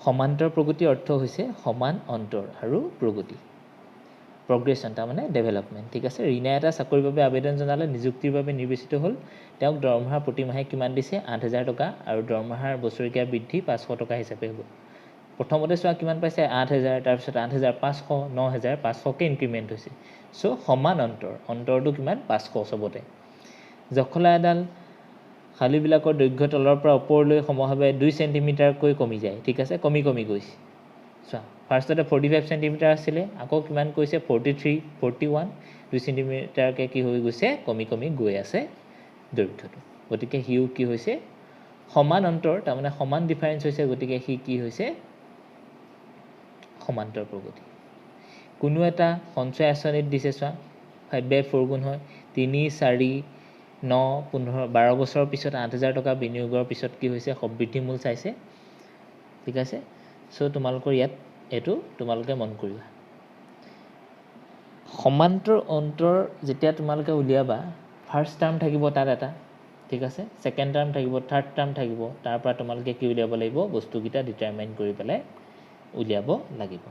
সমান্তৰ প্ৰগতিৰ অৰ্থ হৈছে সমান অন্তৰ আৰু প্ৰগতি, প্ৰগ্ৰেশ্যন, তাৰমানে ডেভেলপমেণ্ট, ঠিক আছে? ৰীণাই এটা চাকৰিৰ বাবে আবেদন জনালে, নিযুক্তিৰ বাবে নিৰ্বাচিত হ'ল। তেওঁক দৰমহা প্ৰতিমাহে কিমান দিছে? 8000 টকা আৰু দৰমহাৰ বছৰেকীয়া বৃদ্ধি 500 টকা হিচাপে হ'ব। প্ৰথমতে চোৱা কিমান পাইছে, 8000, তাৰপিছত 8500, 9500কৈ ইনক্ৰিমেণ্ট হৈছে। চ' সমান অন্তৰ, অন্তৰটো কিমান? 500 চবতে। জখলা এডাল খালিবিলাকৰ দৈৰ্ঘ্য তলৰ পৰা ওপৰলৈ সমভাৱে 2 চেণ্টিমিটাৰকৈ কমি যায়, ঠিক আছে? কমি কমি গৈছে। চোৱা, ফাৰ্ষ্টতে 45 চেণ্টিমিটাৰ আছিলে, আকৌ কিমান কৈছে? 43, 41, 2 চেণ্টিমিটাৰকৈ কি হৈ গৈছে? কমি কমি গৈ আছে দৈৰ্ঘ্যটো। গতিকে সিও কি হৈছে? সমান অন্তৰ, তাৰমানে সমান ডিফাৰেঞ্চ হৈছে। গতিকে সি কি হৈছে? সমান্তৰ প্ৰগতি। কোনো এটা সঞ্চয় আঁচনিত দিছে চোৱা, 5 বাই 4 গুণ হয়। 3, 4, 9, 15, 12 বছৰৰ পিছত 8000 টকা বিনিয়োগৰ পিছত কি হৈছে? বৃদ্ধি মূল চাইছে, ঠিক আছে? চ' তোমালোকৰ ইয়াত এইটো তোমালোকে মন কৰিবা। সমান্তৰ অন্তৰ যেতিয়া তোমালোকে উলিয়াবা, ফাৰ্ষ্ট টাৰ্ম থাকিব তাত এটা, ঠিক আছে? ছেকেণ্ড টাৰ্ম থাকিব, থাৰ্ড টাৰ্ম থাকিব। তাৰ পৰা তোমালোকে কি উলিয়াব লাগিব? বস্তুকেইটা ডিটাৰমাইন কৰি পেলাই উলিয়াব লাগিব।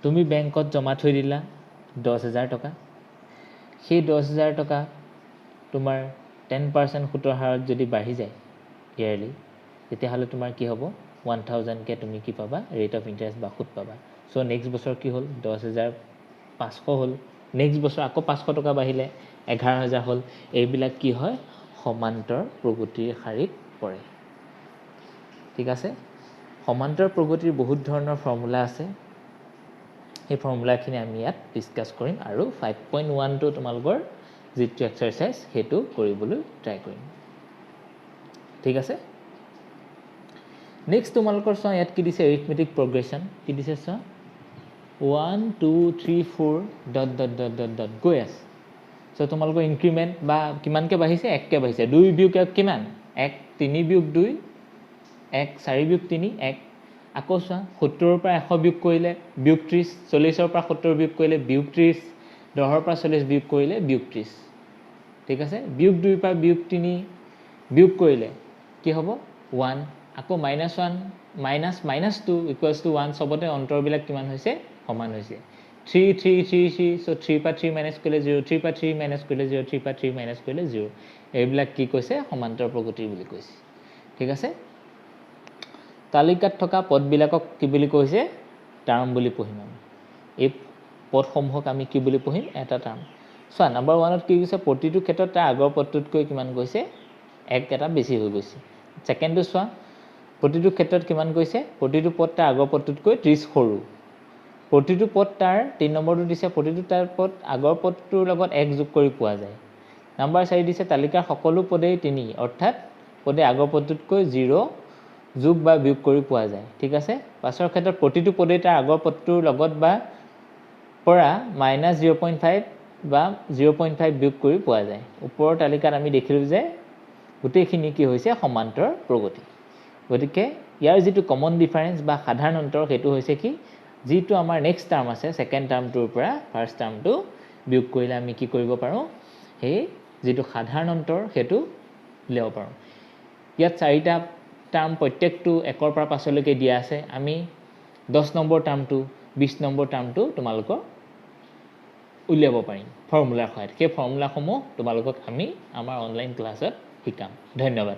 তুমি বেংকত জমা থৈ দিলা 10,000 টকা। সেই 10,000 টকা তোমাৰ 10% সুতৰ হাৰত যদি বাঢ়ি যায় ইয়েৰলি, তেতিয়াহ'লে তোমাৰ কি হ'ব? 1000কৈ তুমি কি পাবা? ৰেট অফ ইণ্টাৰেষ্ট বা সুত পাবা। চ' নেক্সট বছৰ কি হ'ল? 10,500 হ'ল। নেক্সট বছৰ আকৌ 500 টকা বাঢ়িলে, 11,000 হ'ল। এইবিলাক কি হয়? সমান্তৰ প্ৰগতিৰ শাৰীত পৰে, ঠিক আছে? সমান্তৰ প্ৰগতিৰ বহুত ধৰণৰ ফৰ্মুলা আছে। সেই ফৰ্মুলাখিনি আমি ইয়াত ডিছকাছ কৰিম আৰু 5.1টো তোমালোকৰ যিটো এক্সাৰচাইজ, সেইটো কৰিবলৈ ট্ৰাই কৰিম, ঠিক আছে? নেক্সট তোমালোকৰ চোৱা, ইয়াত কি দিছে? এৰিথমেটিক প্ৰগ্ৰেশ্যন কি দিছে চোৱা, 1, 2, 3, 4 dot dot dot dot dot গৈ আছে। চ' তোমালোকৰ ইনক্ৰিমেণ্ট বা কিমানকৈ বাঢ়িছে? এককৈ বাঢ়িছে। দুই বিয়োগ এক কিমান? এক। তিনি বিয়োগ দুই এক, চাৰি বিয়োগ তিনি এক। আকৌ চোৱা, 70ৰ পৰা 100 বিয়োগ কৰিলে বিয়োগ 30, 40ৰ পৰা 70 বিয়োগ কৰিলে বিয়োগ 30, 10ৰ পৰা 40 বিয়োগ কৰিলে বিয়োগ 30, ঠিক আছে? বিয়োগ দুইৰ পৰা বিয়োগ তিনি বিয়োগ কৰিলে কি হ'ব? ওৱান। আকৌ minus one minus minus two equals to one। চবতে অন্তৰবিলাক কিমান হৈছে? সমান হৈছে। Three, three, three, three, so থ্ৰীৰ পৰা থ্ৰী মাইনাছ কৰিলে জিৰ', থ্ৰীৰ পৰা থ্ৰী মাইনাছ কৰিলে জিৰ', থ্ৰীৰ পৰা থ্ৰী মাইনাছ কৰিলে জিৰ'। এইবিলাক কি কৈছে? সমান্তৰ প্ৰগতি বুলি কৈছে, ঠিক আছে? তালিকাত থকা পদবিলাকক কি বুলি কৈছে? টাৰ্ম বুলি পঢ়িম আমি। এই পদসমূহক আমি কি বুলি পঢ়িম? এটা টাৰ্ম। চোৱা, নাম্বাৰ ওৱানত কি কৈছে? প্ৰতিটো ক্ষেত্ৰত তাৰ আগৰ পদটোতকৈ কিমান গৈছে? এক এটা বেছি হৈ গৈছে। ছেকেণ্ডটো চোৱা, প্ৰতিটো ক্ষেত্ৰত কিমান গৈছে? প্ৰতিটো পদ তাৰ আগৰ পদটোতকৈ 30 সৰু। প্ৰতিটো পদ তাৰ, তিনি নম্বৰটো দিছে, প্ৰতিটো তাৰ পদ আগৰ পদটোৰ লগত এক যোগ কৰি পোৱা যায়। নাম্বাৰ চাৰি দিছে, তালিকাৰ সকলো পদেই তিনি, অৰ্থাৎ পদে আগৰ পদটোতকৈ জিৰ' যোগ বা বিয়োগ কৰি পোৱা যায়, ঠিক আছে? পাঁচৰ ক্ষেত্ৰত প্ৰতিটো পদেই তাৰ আগৰ পদটোৰ লগত বা পৰা মাইনাছ 0.5 বা 0.5 বিয়োগ কৰি পোৱা যায়। ওপৰৰ তালিকাত আমি দেখিলোঁ যে গোটেইখিনি কি হৈছে? সমান্তৰ প্ৰগতি। গতিকে ইয়াৰ যিটো কমন ডিফাৰেঞ্চ বা সাধাৰণ অন্তৰ, সেইটো হৈছে কি? যিটো আমাৰ নেক্সট টাৰ্ম আছে, ছেকেণ্ড টাৰ্মটোৰ পৰা ফাৰ্ষ্ট টাৰ্মটো বিয়োগ কৰিলে আমি কি কৰিব পাৰোঁ? সেই যিটো সাধাৰণ অন্তৰ, সেইটো উলিয়াব পাৰোঁ। ইয়াত চাৰিটা টাৰ্ম, প্ৰত্যেকটো একৰ পৰা পাঁচলৈকে দিয়া আছে। আমি 10 নম্বৰ টাৰ্মটো, 20 নম্বৰ টাৰ্মটো তোমালোকৰ উলিয়াব পাৰিম ফৰ্মুলাৰ সহায়ত। সেই ফৰ্মুলাসমূহ তোমালোকক আমি আমাৰ অনলাইন ক্লাছত শিকাম। ধন্যবাদ।